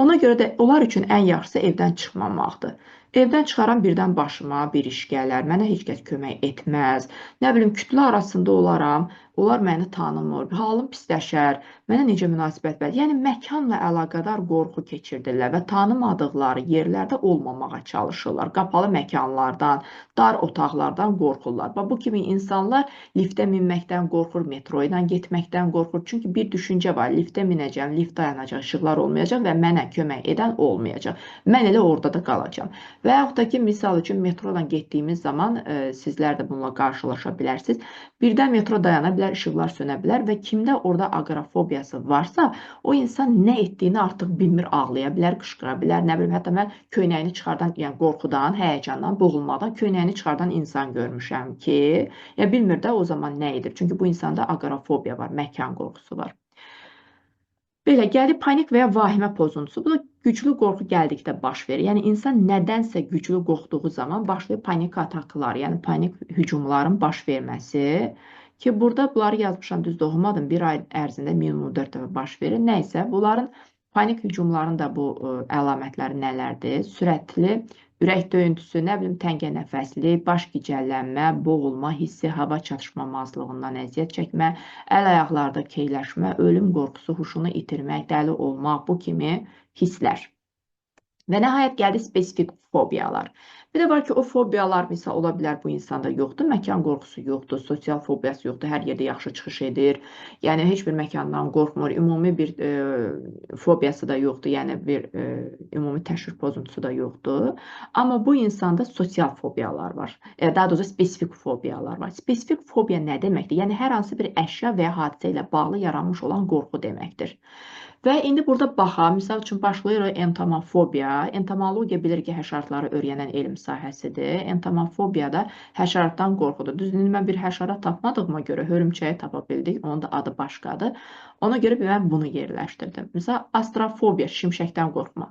Ona görə də onlar üçün ən yaxşısı evdən çıxmamaqdır. Evdən çıxaram birdən başıma bir iş gələr, mənə heç kəs kömək etməz, nə bilim, kütlə arasında olaram, onlar məni tanımır, halım pisləşər, mənə necə münasibət verir. Yəni, məkanla əlaqədar qorxu keçirdirlər və tanımadıqları yerlərdə olmamağa çalışırlar. Qapalı məkanlardan, dar otaqlardan qorxurlar. Bax, bu kimi insanlar liftə minməkdən qorxur, metro ilə getməkdən qorxur. Çünki bir düşüncə var, liftə minəcəm, lift dayanacaq, işıqlar olmayacaq və mənə kömək edən olmayacaq. Mən elə orada da qalacağam. Və yaxud da ki, misal üçün, metro ilə getdiyimiz zaman sizlər də bununla qarşılaşa bilərsiniz. Birdən metro dayana bilər, işıqlar sönə bilər və kimdə orada aqorafobiyası varsa, o insan nə etdiyini artıq bilmir, ağlaya bilər, qışqıra bilər, nə bilim, hətta mən köynəyini çıxardan, yəni qorxudan, həyəcandan, boğulmadan köynəyini çıxardan insan görmüşəm ki, ya bilmir də o zaman nə edir. Çünki bu insanda aqorafobiya var, məkan qorxusu var. Belə, gəlir panik və ya vahimə pozuntusu. Bu da güclü qorxu gəldikdə baş verir. Yəni, insan nədənsə güclü qorxduğu zaman başlayır panik ataklar, yəni panik hücumların baş verməsi. Ki, burada bunları yazmışam, düz doğmadım. Bir ay ərzində minimum 4 dəfə baş verir. Nəysə, bunların panik hücumların da bu əlamətləri nələrdir? Sürətli Ürək döyüntüsü, nə bilim, təngə nəfəsli, baş gicəllənmə, boğulma hissi, hava çatışmamazlığından əziyyət çəkmə, əl-ayaqlarda keyləşmə, ölüm qorxusu, huşunu itirmək, dəli olmaq, bu kimi hisslər. Və nəhayət gəldi spesifik fobiyalar. Bir də var ki, o fobiyalar misal ola bilər bu insanda yoxdur, məkan qorxusu yoxdur, sosial fobiyası yoxdur, hər yerdə yaxşı çıxış edir. Yəni heç bir məkandan qorxmur, ümumi bir fobiyası da yoxdur, yəni bir ümumi təşviş pozuntusu da yoxdur. Amma bu insanda sosial fobiyalar var. Daha doğrusu spesifik fobiyalar var. Spesifik fobiya nə deməkdir? Yəni hər hansı bir əşya və ya hadisə ilə bağlı yaranmış olan qorxu deməkdir. Və indi burada baxaq, misal üçün başlayırıq entomofobiya. Entomologiya bilir ki, həşəratları öyrənən elm sahəsidir. Entomofobiya da həşəratdan qorxudur. Düzdür, indi mən bir həşərat tapmadığıma görə hörümçəyi tapa bildik, onun da adı başqadır. Ona görə mən bunu yerləşdirdim. Misal, astrofobiya, şimşəkdən qorxma.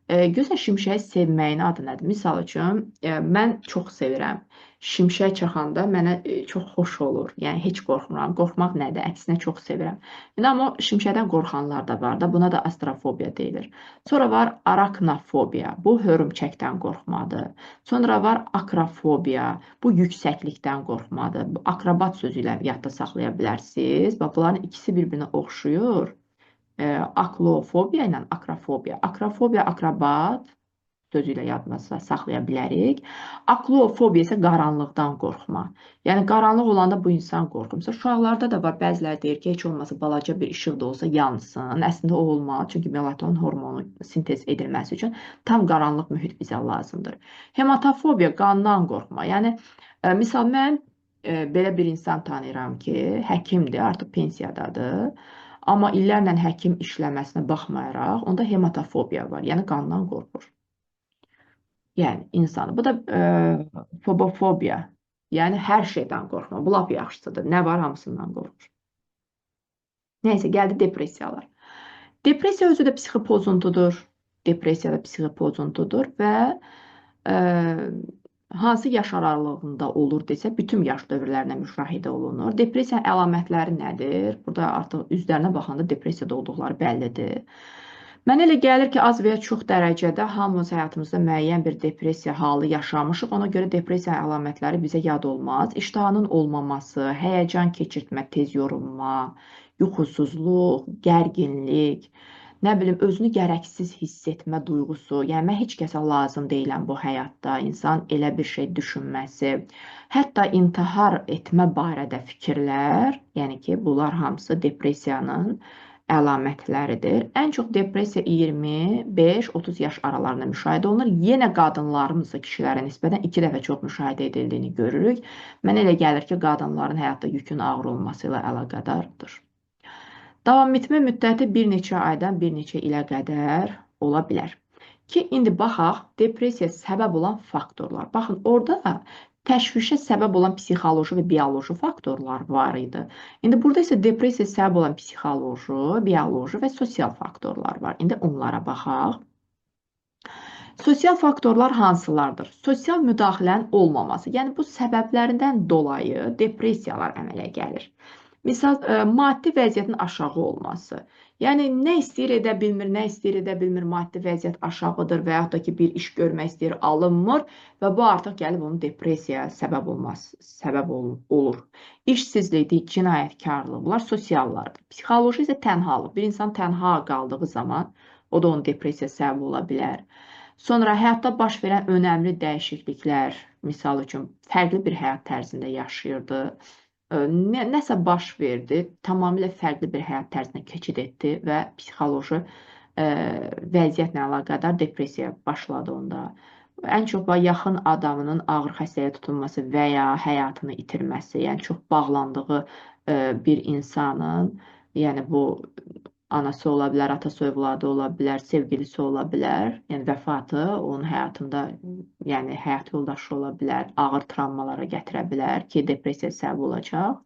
Gözəl şimşəyi sevməyin adı nədir? Misal üçün, mən çox sevirəm. Şimşək çaxanda mənə çox xoş olur. Yəni, heç qorxmuram. Qorxmaq nədir? Əksinə çox sevirəm. İndi amma şimşəkdən qorxanlar da var da. Buna da astrofobiya deyilir. Sonra var araknofobiya. Bu, hörümçəkdən qorxmadır. Sonra var akrofobiya. Bu, yüksəklikdən qorxmadır. Bu, akrobat sözü ilə yadda saxlaya bilərsiniz. Bax, bunların ikisi bir-birinə oxşuyur. Aklofobiya ilə akrofobiya. Akrofobiya, akrobat sözü ilə yadımızda saxlaya bilərik. Aklofobiya isə qaranlıqdan qorxma. Yəni, qaranlıq olanda bu insan qorxur. Məsələn, uşaqlarda da var, bəziləri deyir ki, heç olmasa balaca bir işıq da olsa yansın. Əslində o olmaz, çünki melatonin hormonu sintez edilməsi üçün tam qaranlıq mühit bizə lazımdır. Hematofobiya, qandan qorxma. Yəni, misal, mən belə bir insan tanıyıram ki, həkimdir, artıq pensiyadadır. Amma illərlə həkim işləməsinə baxmayaraq, onda hematofobiya var, yəni qandan qorxur. Yəni, insanı. Bu da fobofobiya, yəni hər şeydən qorxma. Bu lap yaxşısıdır. Nə var, hamısından qorxur. Neysə, gəldi depressiyalar. Depressiya özü də psixi pozuntudur. Depressiya da psixi pozuntudur və hansı yaş aralığında olur desə, bütün yaş dövrlərinə müşahidə olunur. Depressiya əlamətləri nədir? Burada artıq üzlərinə baxanda depressiyada olduqları bəllidir. Mənə elə gəlir ki, az və ya çox dərəcədə hamımız həyatımızda müəyyən bir depressiya halı yaşamışıq. Ona görə depressiya əlamətləri bizə yad olmaz. İştahının olmaması, həyəcan keçirtmə, tez yorulma, yuxusuzluq, gərginlik, nə bilim, özünü gərəksiz hiss etmə duyğusu. Yəni, mən heç kəsə lazım deyiləm bu həyatda. İnsan elə bir şey düşünməsi, hətta intihar etmə barədə fikirlər, yəni ki, bunlar hamısı depressiyanın əlamətləridir. Ən çox depressiya 25-30 yaş aralarında müşahidə olunur. Yenə qadınlarımızda kişilərə nisbətən 2 dəfə çox müşahidə edildiyini görürük. Mənə elə gəlir ki, qadınların həyatda yükün ağır olması ilə əlaqədardır. Davam etmə müddəti bir neçə aydan bir neçə ilə qədər ola bilər. Ki, indi baxaq, depressiyaya səbəb olan faktorlar. Baxın, orada təşvişə səbəb olan psixoloji və bioloji faktorlar var idi. İndi burada isə depressiyaya səbəb olan psixoloji, bioloji və sosial faktorlar var. İndi onlara baxaq. Sosial faktorlar hansılardır? Sosial müdaxilənin olmaması. Yəni, bu səbəblərindən dolayı depressiyalar əmələ gəlir. Misal, maddi vəziyyətin aşağı olması. Yəni, nə istəyir edə bilmir, nə istəyir edə bilmir, maddi vəziyyət aşağıdır və yaxud da ki, bir iş görmək istəyir, alınmır və bu artıq gəlib onun depressiyaya səbəb olmaz, səbəb olur. İşsizlik, cinayətkarlıq, bunlar sosiallardır. Psixoloji isə tənhalıq. Bir insan tənha qaldığı zaman o da onun depressiyaya səbəb ola bilər. Sonra həyatda baş verən önəmli dəyişikliklər, misal üçün, fərqli bir həyat tərzində yaşayırdı. Nəsə baş verdi, tamamilə fərqli bir həyat tərzinə keçid etdi və psixoloji vəziyyətlə əlaqədar depressiya başladı onda. Ən çox yaxın adamının ağır xəstəliyə tutulması və ya həyatını itirməsi, yəni çox bağlandığı bir insanın, yəni bu anası ola bilər, atası övladı ola bilər, sevgilisi ola bilər, yəni vəfatı onun həyatında, yəni həyat yoldaşı ola bilər, ağır travmalara gətirə bilər ki, depressiya səbəb olacaq.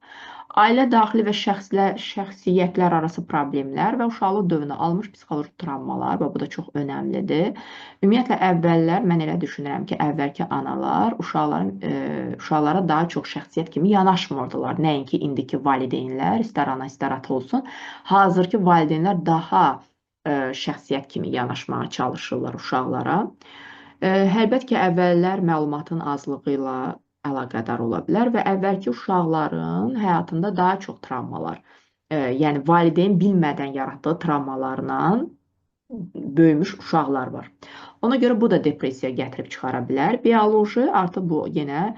Ailə daxili və şəxsiyyətlər arası problemlər və uşaqlıq dövründə almış psixoloji travmalar və bu da çox önəmlidir. Ümumiyyətlə, əvvəllər mən elə düşünürəm ki, əvvəlki analar uşaqlara daha çox şəxsiyyət kimi yanaşmırdılar. Nəinki indiki valideynlər, istər ana, istər ata olsun. Hazırki valideynlər daha şəxsiyyət kimi yanaşmağa çalışırlar uşaqlara. Əlbəttə ki, əvvəllər məlumatın azlığı ilə əlaqədar ola bilər və əvvəlki uşaqların həyatında daha çox travmalar, yəni valideyn bilmədən yaratdığı travmalarla böyümüş uşaqlar var. Ona görə bu da depressiya gətirib çıxara bilər. Bioloji artıq bu yenə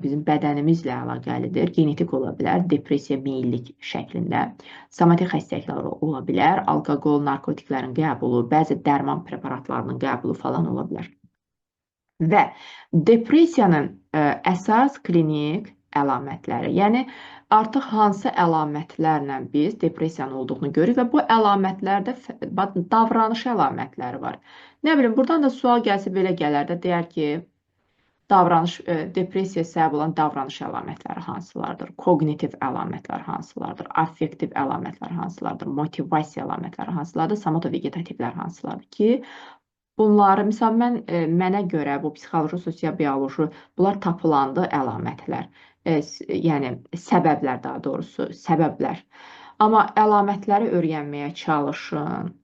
bizim bədənimizlə əlaqəlidir. Genetik ola bilər, depressiya meyillik şəklində. Somatik xəstəliklər ola bilər, alkoqol, narkotiklərin qəbulu, bəzi dərman preparatlarının qəbulu falan ola bilər. Və depressiyanın əsas klinik əlamətləri, yəni artıq hansı əlamətlərlə biz depressiyanın olduğunu görürük və bu əlamətlərdə davranış əlamətləri var. Nə bilim, buradan da sual gəlsə belə gələr də, deyər ki, depressiyaya səbəb olan davranış əlamətləri hansılardır, koqnitiv əlamətlər hansılardır, affektiv əlamətlər hansılardır, motivasiya əlamətləri hansılardır, somatovegetativlər hansılardır ki, bunları, misal, mənə görə bu psixoloji, sosial bioloji, bunlar tapılandı əlamətlər, yəni səbəblər daha doğrusu, səbəblər. Amma əlamətləri öyrənməyə çalışın.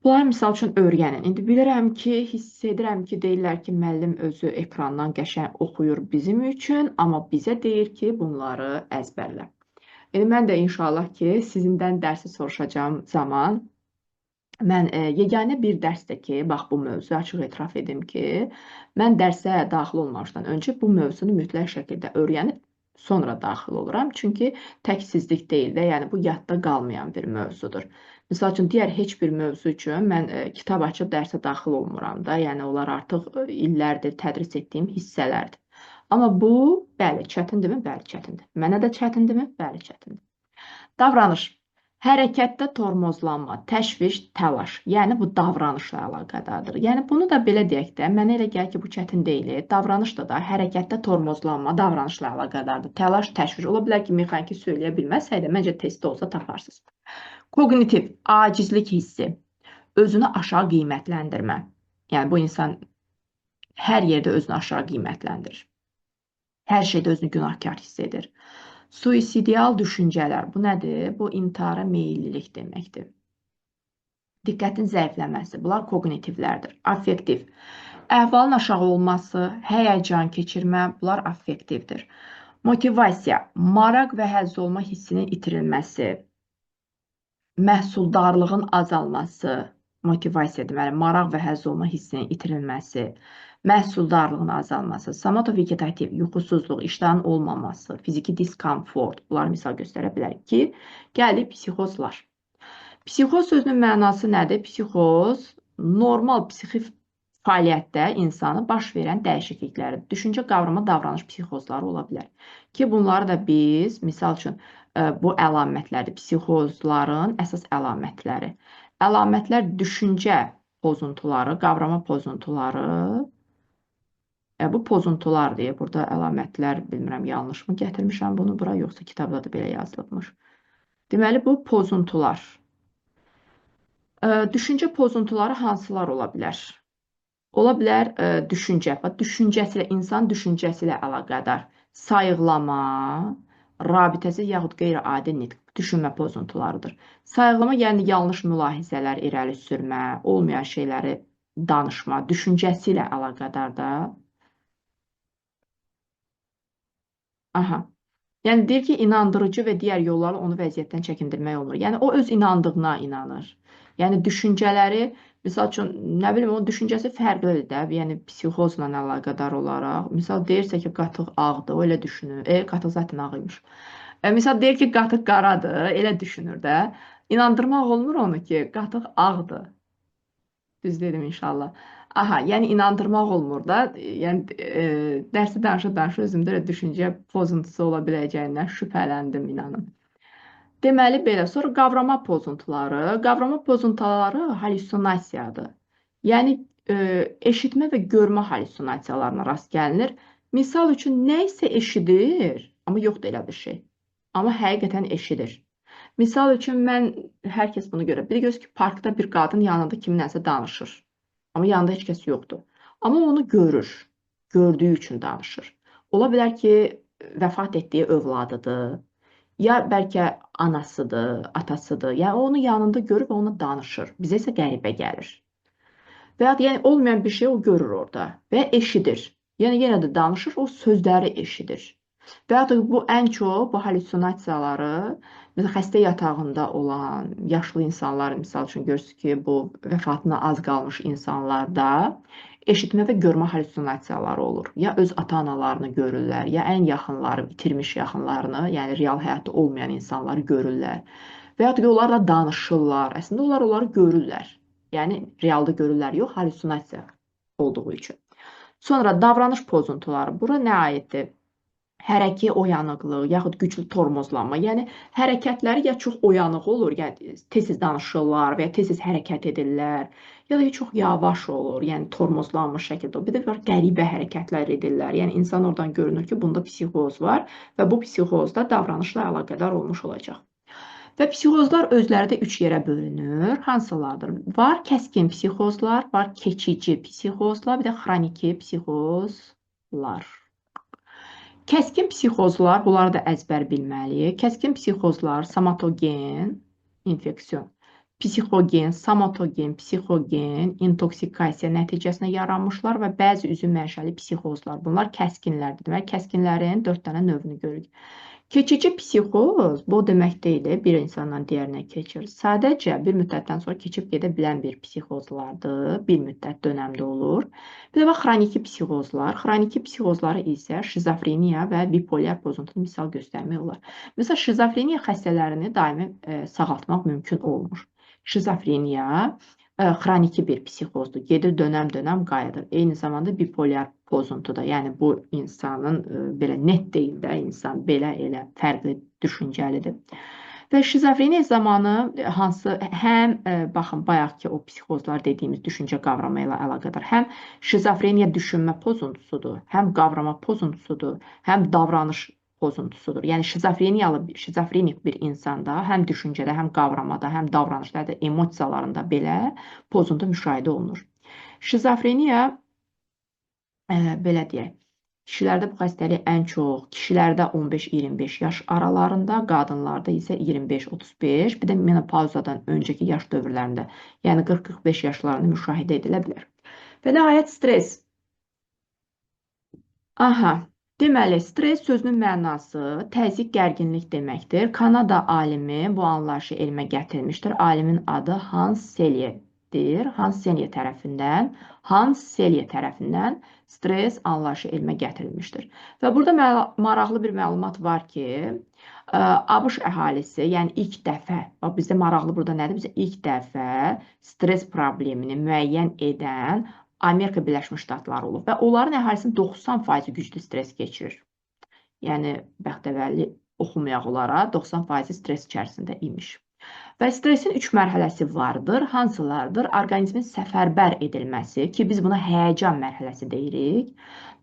Bunları misal üçün öyrənin. İndi bilirəm ki, hiss edirəm ki, deyirlər ki, müəllim özü ekrandan qəşəng oxuyur bizim üçün, amma bizə deyir ki, bunları əzbərlə. İndi mən də inşallah ki, sizindən dərsi soruşacağım zaman mən yeganə bir dərsdə ki, bax bu mövzu, açıq etiraf edim ki, mən dərsə daxil olmamışdan öncə bu mövzunu mütləq şəkildə öyrənib sonra daxil oluram. Çünki təksizlik deyil də, yəni bu yadda qalmayan bir mövzudur. Misal üçün, digər heç bir mövzu üçün mən kitab açıb dərsə daxil olmuram da, yəni onlar artıq illərdir tədris etdiyim hissələrdir. Amma bu, bəli, çətindirmi? Bəli, çətindir. Mənə də çətindirmi? Bəli, çətindir. Davranış. Hərəkətdə tormozlanma, təşviş, təlaş. Yəni, bu davranışla əlaqədardır. Yəni, bunu da belə deyək də, mənə elə gəlir ki, bu çətin deyil. Davranışda da hərəkətdə tormozlanma davranışla əlaqədardır. Təlaş, təşviş. Ola bilər ki, mexaniki söyləyə bilməzsək də, məncə testdə olsa taparsınız. Koqnitiv, acizlik hissi, özünü aşağı qiymətləndirmə. Yəni, bu insan hər yerdə özünü aşağı qiymətləndirir. Hər şeydə özünü günahkar hiss edir. Suisidial düşüncələr, bu nədir? Bu, intihara meyillilik deməkdir. Diqqətin zəifləməsi, bunlar koqnitivlərdir. Affektiv, əhvalın aşağı olması, həyəcan keçirmə, bunlar affektivdir. Motivasiya, maraq və həzz olma hissinin itirilməsi, məhsuldarlığın azalması, motivasiya deməli, maraq və həzz olma hissinin itirilməsi, məhsuldarlığın azalması, somatovegetativ, yuxusuzluq, iştahın olmaması, fiziki diskomfort, bunları misal göstərə bilərik ki, gəldik psixozlar. Psixoz sözünün mənası nədir? Psixoz, normal psixi fəaliyyətdə insanı baş verən dəyişiklikləri, düşüncə, qavrama, davranış psixozları ola bilər. Ki, bunları da biz, misal üçün, bu əlamətlərdir, psixozların əsas əlamətləri. Əlamətlər düşüncə pozuntuları, qavrama pozuntuları, bu pozuntular deyə burada əlamətlər, bilmirəm, yanlış mı gətirmişəm bunu bura, yoxsa kitabda da belə yazılıbmış. Deməli, bu pozuntular. Düşüncə pozuntuları hansılar ola bilər? Ola bilər düşüncə, bax, düşüncəsi ilə, insan düşüncəsi ilə əlaqədar sayıqlama, rabitəsi yaxud qeyri-adi nitq, düşünmə pozuntularıdır. Sayıqlama, yəni yanlış mülahizələr irəli sürmə, olmayan şeyləri danışma, düşüncəsi ilə əlaqədar da. Aha. Yəni deyir ki, inandırıcı və digər yollarla onu vəziyyətdən çəkindirmək olmur. Yəni o öz inandığına inanır. Yəni düşüncələri, misal üçün, nə bilim, onun düşüncəsi fərqlidir də, yəni psixozla əlaqədar olaraq. Misal deyirsə ki, qatıq ağdır, o elə düşünür. Qatıq zaten ağ imiş. Misal deyir ki, qatıq qaradır, elə düşünür də. İnandırmaq olmur onu ki, qatıq ağdır. Düz dedim inşallah. Aha, yəni inandırmaq olmur da. Yəni dərsi danışa-danışa özümdə də düşüncə pozuntusu ola biləcəyindən şübhələndim, inanın. Deməli belə, sonra qavrama pozuntuları. Qavrama pozuntuları halüsinasiyadır. Yəni eşitmə və görmə halüsinasiyalarına rast gəlinir. Misal üçün nə isə eşidir, amma yoxdur elə bir şey. Amma həqiqətən eşidir. Misal üçün hər kəs bunu görə. Bir göz ki, parkda bir qadın yanında kiminləsə danışır. Amma yanında heç kəs yoxdur. Amma onu görür. Gördüyü üçün danışır. Ola bilər ki, vəfat etdiyi övladıdır. Ya bəlkə anasıdır, atasıdır. Yəni onu yanında görüb ona danışır. Bizə isə qəribə gəlir. Və ya yəni olmayan bir şey o görür orada və eşidir. Yəni yenə də danışır, o sözləri eşidir. Və ya da bu ən çox bu halüsinasiyaları məsələn xəstə yatağında olan yaşlı insanlar, misal üçün görürsünüz ki, bu vəfatına az qalmış insanlarda eşitmə və görmə halüsinasiyaları olur. Ya öz ata-analarını görürlər, ya ən yaxınları, itirmiş yaxınlarını, yəni real həyatda olmayan insanları görürlər. Və ya da ki, onlarla danışırlar. Əslində onlar onları görürlər. Yəni realda görürlər, yox, halüsinasiya olduğu üçün. Sonra davranış pozuntuları. Bura nə aiddir? Hərəki oyanıqlıq, yaxud güclü tormozlanma. Yəni hərəkətləri ya çox oyanıq olur, yəni tez-tez danışırlar və ya tez-tez hərəkət edirlər, ya da çox yavaş olur, yəni tormozlanmış şəkildə. Bir də var qəribə hərəkətlər edirlər. Yəni insan oradan görünür ki, bunda psixoz var və bu psixozda davranışla əlaqədar olmuş olacaq. Və psixozlar özləri də 3 yerə bölünür. Hansılardır? Var kəskin psixozlar, var keçici psixozlar, bir də xroniki psixozlar. Kəskin psixozlar, bunları da əzbər bilməliyik. Kəskin psixozlar somatogen, infeksiyon, psixogen, somatogen, psixogen, intoksikasiya nəticəsində yaranmışlar və bəzi üzüm mənşəli psixozlar. Bunlar kəskinlərdir. Demək, kəskinlərin 4 dənə növünü görürük. Keçici psixoz bu demək deyil, bir insandan digərinə keçir. Sadəcə bir müddətdən sonra keçib gedə bilən bir psixozlardır. Bir müddət dönəmdə olur. Bir də var xroniki psixozlar. Xroniki psixozları isə şizofreniya və bipolyar pozuntu misal göstərmək olar. Məsələn, şizofreniya xəstələrini daimi sağaltmaq mümkün olmur. Şizofreniya xroniki bir psixozdur. Gedir dönəm-dönəm qayıdır. Eyni zamanda bipolyar pozuntu da. Yəni bu insanın belə net deyil də, insan belə elə fərqli düşüncəlidir. Və şizofreniya zamanı hansı həm baxın bayaq ki o psixozlar dediyimiz düşüncə qavramı ilə əlaqədar, həm şizofreniya düşünmə pozuntusudur, həm qavrama pozuntusudur, həm davranış pozuntusudur. Yəni şizofrenik bir insanda həm düşüncədə, həm qavramada, həm davranışda, hətta emosiyalarında belə pozuntu müşahidə olunur. Şizofreniya belə deyək, kişilərdə bu xəstəlik ən çox, kişilərdə 15-25 yaş aralarında, qadınlarda isə 25-35, bir də menopauzadan öncəki yaş dövrlərində, yəni 40-45 yaşlarında müşahidə edilə bilər. Və nəhayət stres. Aha. Deməli, stres sözünün mənası təzyiq, gərginlik deməkdir. Kanada alimi bu anlayışı elmə gətirmişdir. Alimin adı Hans Selye'dir. Hans Selye tərəfindən stres anlayışı elmə gətirilmişdir. Və burada maraqlı bir məlumat var ki, ABŞ əhalisi, yəni ilk dəfə, bax bizdə maraqlı burada nədir? Bizdə ilk dəfə stres problemini müəyyən edən Amerika Birləşmiş Ştatları olub və onların əhalisinin 90% güclü stres keçirir. Yəni, bəxtəvərli oxumayaq onlara, 90% stres içərisində imiş. Və stresin 3 mərhələsi vardır. Hansılardır? Orqanizmin səfərbər edilməsi, ki biz buna həyəcan mərhələsi deyirik.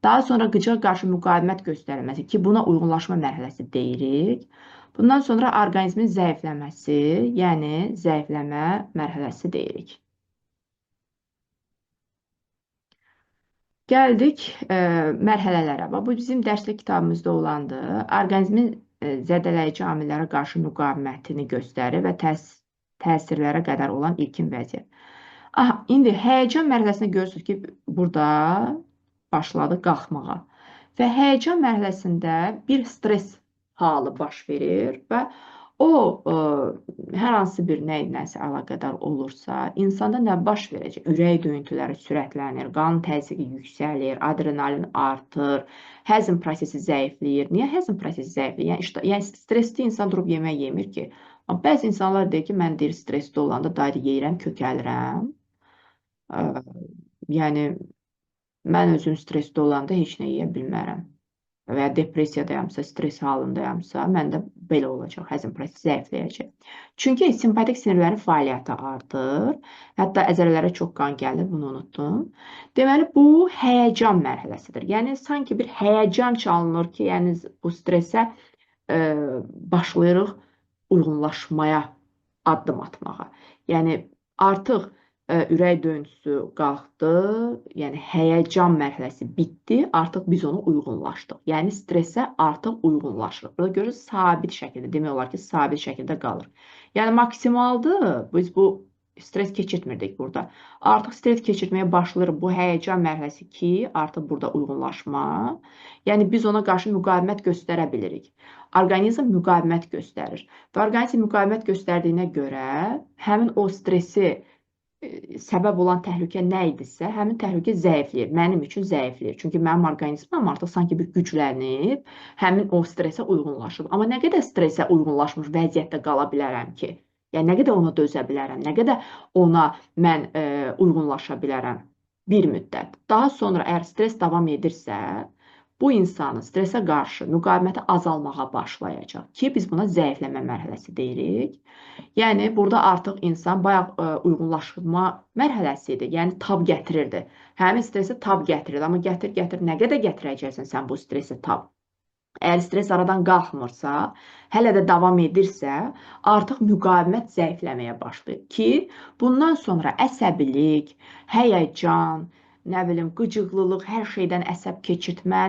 Daha sonra qıcığa qarşı müqavimət göstərilməsi, ki buna uyğunlaşma mərhələsi deyirik. Bundan sonra orqanizmin zəifləməsi, yəni zəifləmə mərhələsi deyirik. Gəldik mərhələlərə. Bax, bu bizim dərslik kitabımızda olandır. Orqanizmin zədələyici amillərə qarşı müqavimətini göstərir və təsirlərə qədər olan ilkin vəziyyət. Aha, indi həyəcan mərhələsində görürsünüz ki, burada başladı qalxmağa. Və həyəcan mərhələsində bir stres halı baş verir və o hər hansı bir nə iləsə əlaqədar olursa, insanda nə baş verəcək? Ürək döyüntüləri sürətlənir, qan təzyiqi yüksəlir, adrenalin artır, həzm prosesi zəifləyir. Niyə həzm prosesi zəifləyir? Yəni stresli insan durub yemək yemir ki. Amma bəzi insanlar deyir ki, mən deyir stresli olanda dair yeyirəm, kökəlirəm. Yəni mən özüm stresli olanda heç nə yeyə bilmərəm. Və ya depressiyadayamsa, stres halındayamsa, məndə belə olacaq, həzm prosesi zəifləyəcək. Çünki simpatik sinirlərin fəaliyyəti artır. Hətta əzələlərə çox qan gəlir, bunu unutdum. Deməli, bu həyəcan mərhələsidir. Yəni, sanki bir həyəcan çalınır ki, yəni bu stresə başlayırıq uyğunlaşmaya, addım atmağa. Yəni, artıq ürək döyüntüsü qalxdı, yəni həyəcan mərhələsi bitdi, artıq biz ona uyğunlaşdıq. Yəni stresə artıq uyğunlaşırıq. Burada görürüz, sabit şəkildə, demək olar ki, sabit şəkildə qalır. Yəni maksimaldır, biz bu Stres keçirtmirdik burada. Artıq stres keçirtməyə başlayır bu həyəcan mərhələsi ki, artıq burada uyğunlaşma. Yəni biz ona qarşı müqavimət göstərə bilirik. Orqanizm müqavimət göstərir. Və orqanizm müqavimət göstərdiyinə görə həmin o stresi səbəb olan təhlükə nə idisə, həmin təhlükə zəifləyir. Mənim üçün zəifləyir. Çünki mənim orqanizmim artıq sanki bir güclənib, həmin o stresə uyğunlaşıb. Amma nə qədər stresə uyğunlaşmış vəziyyətdə qala bilərəm ki? Yəni nə qədər ona dözə bilərəm, nə qədər ona mən uyğunlaşa bilərəm bir müddət. Daha sonra əgər stres davam edirsə, bu insanın stresə qarşı müqaviməti azalmağa başlayacaq ki, biz buna zəifləmə mərhələsi deyirik. Yəni burada artıq insan bayaq uyğunlaşma mərhələsi idi. Yəni tab gətirirdi. Həmin stresə tab gətirirdi. Amma gətir, gətir, nə qədər gətirəcəksən sən bu stresə tab? Əgər stres aradan qalxmırsa, hələ də davam edirsə, artıq müqavimət zəifləməyə başlayır ki, bundan sonra əsəbilik, həyəcan, nə bilim, qıcıqlılıq, hər şeydən əsəb keçirtmə,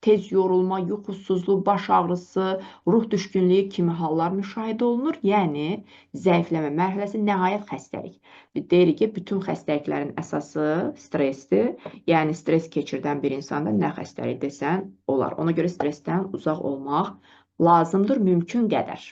tez yorulma, yuxusuzluq, baş ağrısı, ruh düşkünlüyü kimi hallar müşahidə olunur. Yəni zəifləmə mərhələsi, nəhayət xəstəlik. Biz deyirik ki, bütün xəstəliklərin əsası stresdir. Yəni stres keçirdən bir insanda nə xəstəlik desən olar. Ona görə strесdən uzaq olmaq lazımdır mümkün qədər.